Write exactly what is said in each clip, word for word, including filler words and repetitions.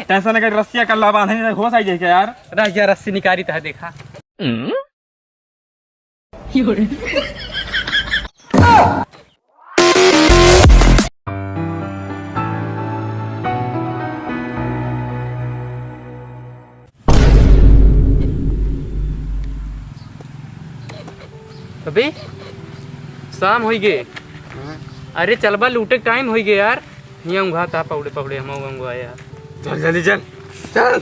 टेंशन ना कर, रस्सिया कल्ला बांधे, नहीं होश आई जाए क्या यार? रह गया, रस्सी निकारी तह देखा। अबे, शाम होई गे। हाँ। अरे चलबा, लूटे के टाइम होई गे यार। हियाँ उंघाता पौड़े पौड़े, हम उंघवा यार। चल जल्दी चल, चल।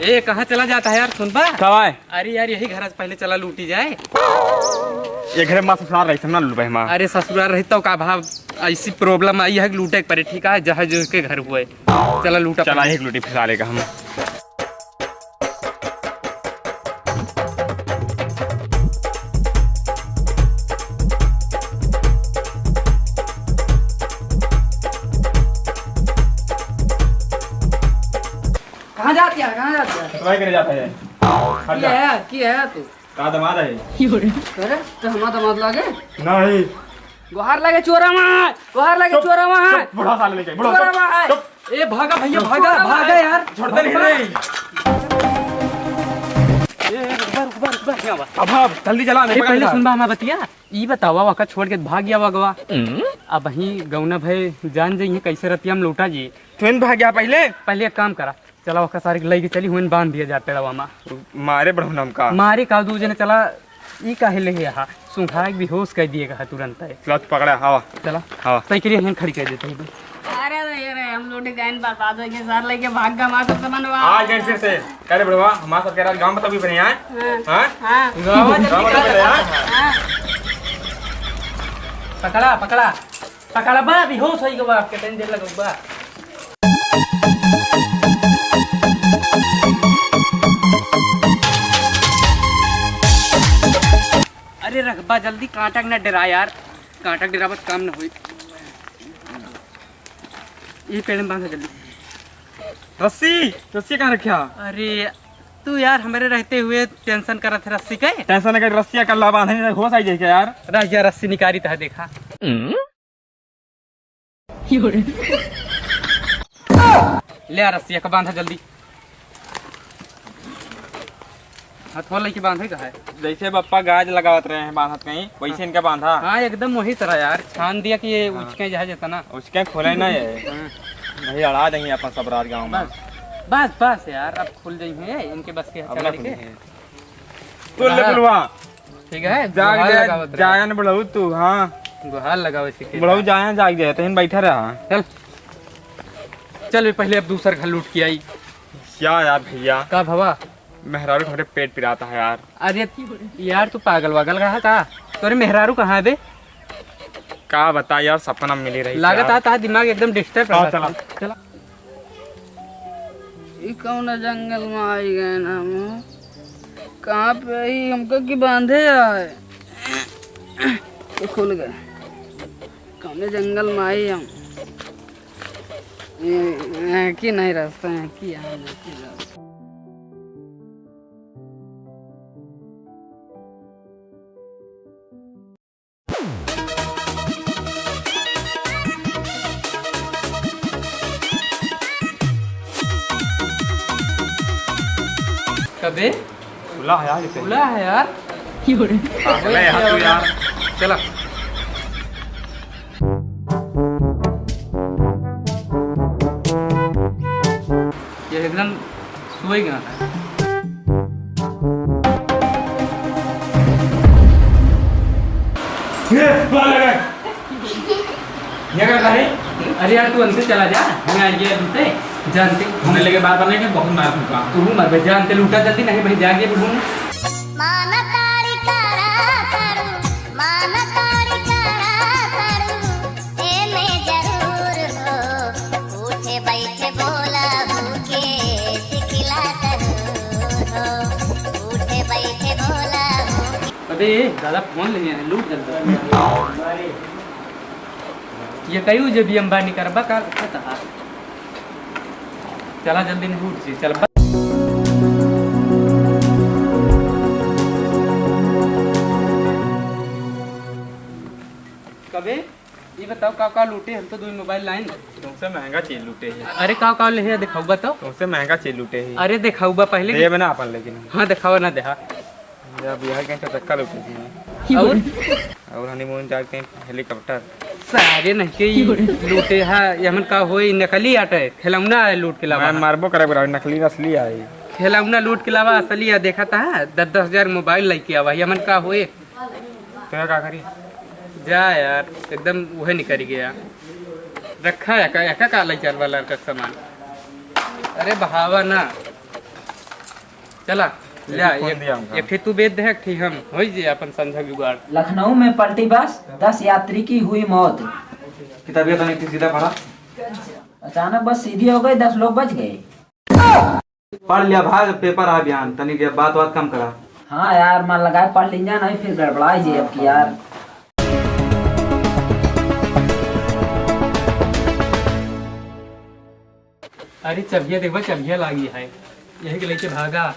ए, कहाँ चला जाता है यार, सुनबा? कब आए? अरे यार, यही घर से पहले चला लूटी जाए। ये घरे माँ ससुराल रही, ना लूटबे माँ। अरे ससुराल रही तो का भाव, ऐसी problem आई है, लूटे के परे, ठीक है, जहाँ जो के घर हुए। चला लूटा चला पहले। एक लूटी फिसा लेगा हम। कहाँ जाती है, कहाँ जाती है? ससुराल करे जाता है। हट की जा। है, की है तू? का दमाद है? अरे, तो हमारा दमाद लागे? नहीं। गोहार लागे चोरा वहाँ, गोहार लागे चुप, चोरा वहाँ। चुप, बुढ़ा साले लेके, बुढ़ा चोरा चुप, वहाँ। चुप। ए, भागा भैया, भागा, भागा यार। छोड़ते नहीं रे। ए, ए, रुकबा, रुकबा, रुकबा, क्या बात? अब, अब, जल्दी चला, नहीं ए, पकड़ पहले जा। सुनबा हमार बतिया। ई बतावा, वका छोड़ के भाग गया वगवा। अबहीं गौना भए जान जइहे, कैसे रतिया में लूटा जी। तुम भाग गया पहले? पहले एक काम करा, चला ओका सारे के लइके चली, हुइन बांध दिया जा पेड़वा मा। मारे बढ़ऊ नाम का? मारे का दू जने चला, ई काहे ले है हा? सुंघा के बेहोश कर दिए का तुरंत है। चला तू पकड़ा, हवा। चला। हवा। साइकिल यहीं खड़ी कर देते हैं। अरे रे, ये रे, हम लोग डिजाइन बर्बाद हो गए, सर लेके भाग गया, हमारा सब सामान वहाँ। आ गए फिर से। अरे बढ़वा, हमारा सब कह रहा गाँव में तभी बने आए। हाँ। हाँ? हाँ। गाँव में गाँव में बने आए। हाँ। पकड़ा, पकड़ा। पकड़बा, बेहोश होई गवा, आपके तनी देर लगबा। अरे रखबा जल्दी, कांटा के ना डरा यार, कांटा के डरावत काम ना होई। ये पेड़ में बांधा जल्दी। रस्सी, रस्सी कहाँ रखा? अरे तू यार, हमारे रहते हुए टेंशन करत है रस्सी के। टेंशन ना कर, रस्सिया कल्ला बांधे, नहीं होश आई जाए क्या यार? रह गया, रस्सी निकारी तह देखा। ले आ रस्सिया का बांधा जल्दी। हथवा लेके बांधे का है। जैसे बप्पा गाज लगावत रहे हैं बांधत कहीं, वैसे हाँ। इनका बांधा। हाँ, एकदम वही तरह यार, छान दिया कि ये हाँ। उचके जहाँ जाता ना। उचके खुले ना ये। हाँ। नहीं, अड़ा देंगे अपन सब रात गाँव में। बस, बस, बस यार, अब खुल जाइए, इनके बस के अब ना चढ़ के। खुलेंगे। तू ले हाँ। बुलवा। ठीक है, जाग गुहार दे, लगावत रहे। जायन बुढ़ऊ तू, हाँ। गुहार लगावे से के बुढ़ऊ जाए। जायन जाग जाए, तहिन बैठा रहा। चल। चल, पहले अब दूसर घर लूट के आई। क्या यार भैया? का भवा? मेहरारू के हमरे पेट पिराता है यार। अरे यार, तू पागल वागल रहा का? तोरे मेहरारू कहाँ है बे? का बता यार, सपना में मिली रही लागत यार। आ, तार दिमाग एकदम disturb हाँ, रहा चला। था। चला। ई कौन जंगल में आई गए ना हम? कहाँ पे ही हमको की बांधे आए? ये खुल गए। कौन जंगल में आई हम? ये, ये की नहीं रास्ता है, की यहाँ नहीं, की रास्ता। कबे? खुला है यार, ये खुला है यार। पागल है यार तू यार। चला। ये एकदम सोई गया है। ये, बाल लगा। ये क्या करे? अरे यार, तू अंदर चला जा, मैं आ गया अंदर। जानते हमने लेके बात करने के बहुत मार दूंगा। तू मर बे, जानते लूटा जल्दी, नहीं भाई, जाके बोलूँ। माना ताड़ी करा तारू, माना ताड़ी करा तारू, एमे जरूर हो। उठे बैठे बोला भूखे सिखिला जरूर हो। उठे बैठे बोला भूखे। अबे दादा, फोन ले आए, लूट जल्दी। ये कहियो जे भी अंबानी करबा का, का कहा? चला जल्दी नहीं उठ जी, चल बा। कबे, ये बताओ का का लूटे, हम तो दो मोबाइल लाइन। तुमसे महंगा चीज लूटे ही। अरे का का ले है दिखाओ बताओ। तुमसे महंगा चीज लूटे ही। अरे दिखाओ बा पहले। देब ना अपन लेकिन। हाँ दिखाओ ना देहा। जब बिहार के चक्का लूटे ही। और? और हनीमून जाके हेलीकॉप्टर। सारे नहीं के ई लूटे हा, यमन का होई नकली आटे, खिलौना है लूट के लावा। मैं मारबो करे बरा, नकली असली आई। खिलौना लूट के लावा असली आ देखा था, दस दस हजार मोबाइल लेके आवा, यमन का होई। तो का करी? जा यार, एकदम उहे निकल गया। रखा है का, का, का ले चल वाला का सामान। अरे बहावा ना। चला, ले आ, एक ठे तू बेच दे, एक ठे हम, होई जे अपन संझा जुगाड़। लखनऊ में पलटी बस, दस यात्री की हुई मौत। किताबिया तनी सीधा पढ़ा। अचानक बस सीधी हो गई, दस लोग बच गए। पढ़ लिया भाई, पेपर आ बयान, तनी के बात बात कम करा। हाँ यार, मन लगाए पढ़ लीजा, नहीं फिर गड़बड़ाई जे अब की यार। अरे चबिया देखबा, चबिया लागी है, यही के लेके भागा।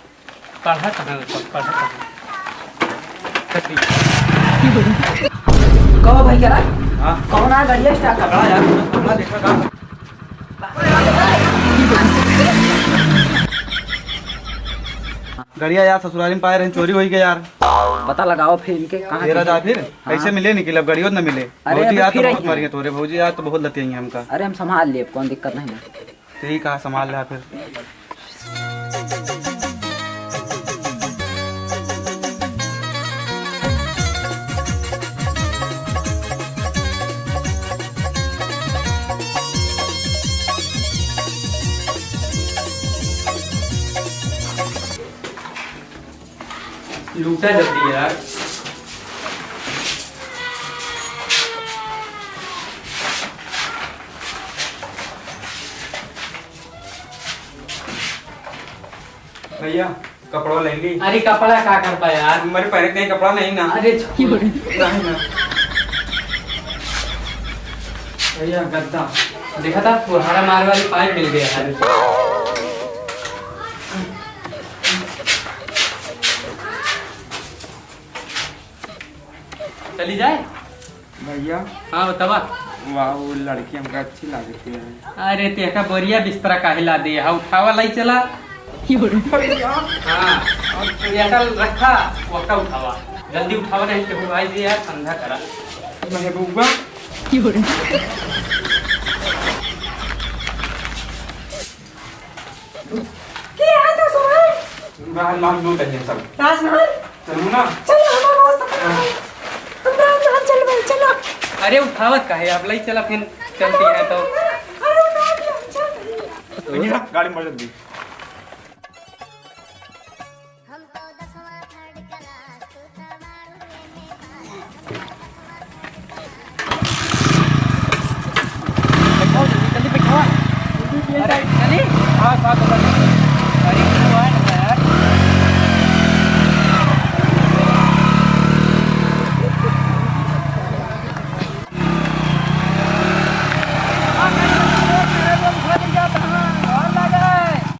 पढ़ा कहाँ, पढ़ा कहाँ? कथी? कहो भाई, करा? हाँ। कौन आ गड़िया स्टार्ट कर? पकड़ा यार, पकड़ा, देखा था। गड़िया यार ससुरारी में पाए रहे, चोरी होई गया यार। पता लगाओ फिर इनके कहाँ तेरा जा फिर। हाँ। कैसे मिले निकले, अब गड़ियो न मिले। अरे भौजी अबे यार तो फिर बहुत आई मारी है तोरे, भौजी यार तो बहुत लती हैं हमका। अरे हम संभाल लिए, कौन दिक्कत नहीं है। ठीक है, संभाल ले फिर। लूटा जल्दी यार। भैया, कपड़ा ले ली। अरे, कपड़ा का करबा यार? मेरे पैर के कपड़ा नहीं ना। अरे, छोड़। नहीं ना। भैया, गद्दा। देखा था, फुहारा मारे वाली पाइप मिल गया है। चली जाए? भैया। हाँ, बतावा। वाह, वो लड़की हमका अच्छी लागती है। अरे, तेका बोरिया बिस्तरा काहे ला दे? हाँ, उठावा, लाई चला। हाँ, और तेका रखा, वक्का उठावा। जल्दी उठावा, नहीं तो भाई जी यार, संधा करा। महबूबा। के यहाँ तो सुभान? राजमहल लूट है सब। राजमहल? चलू ना? चलो, हमारे बहुत सपना है। हम राजमहल चलबे, चलो। अरे उठावत काहे? आप लई चला, फिर चलती है तो। अरे उठाओ, चल। भैया, गाड़ी में जल्दी।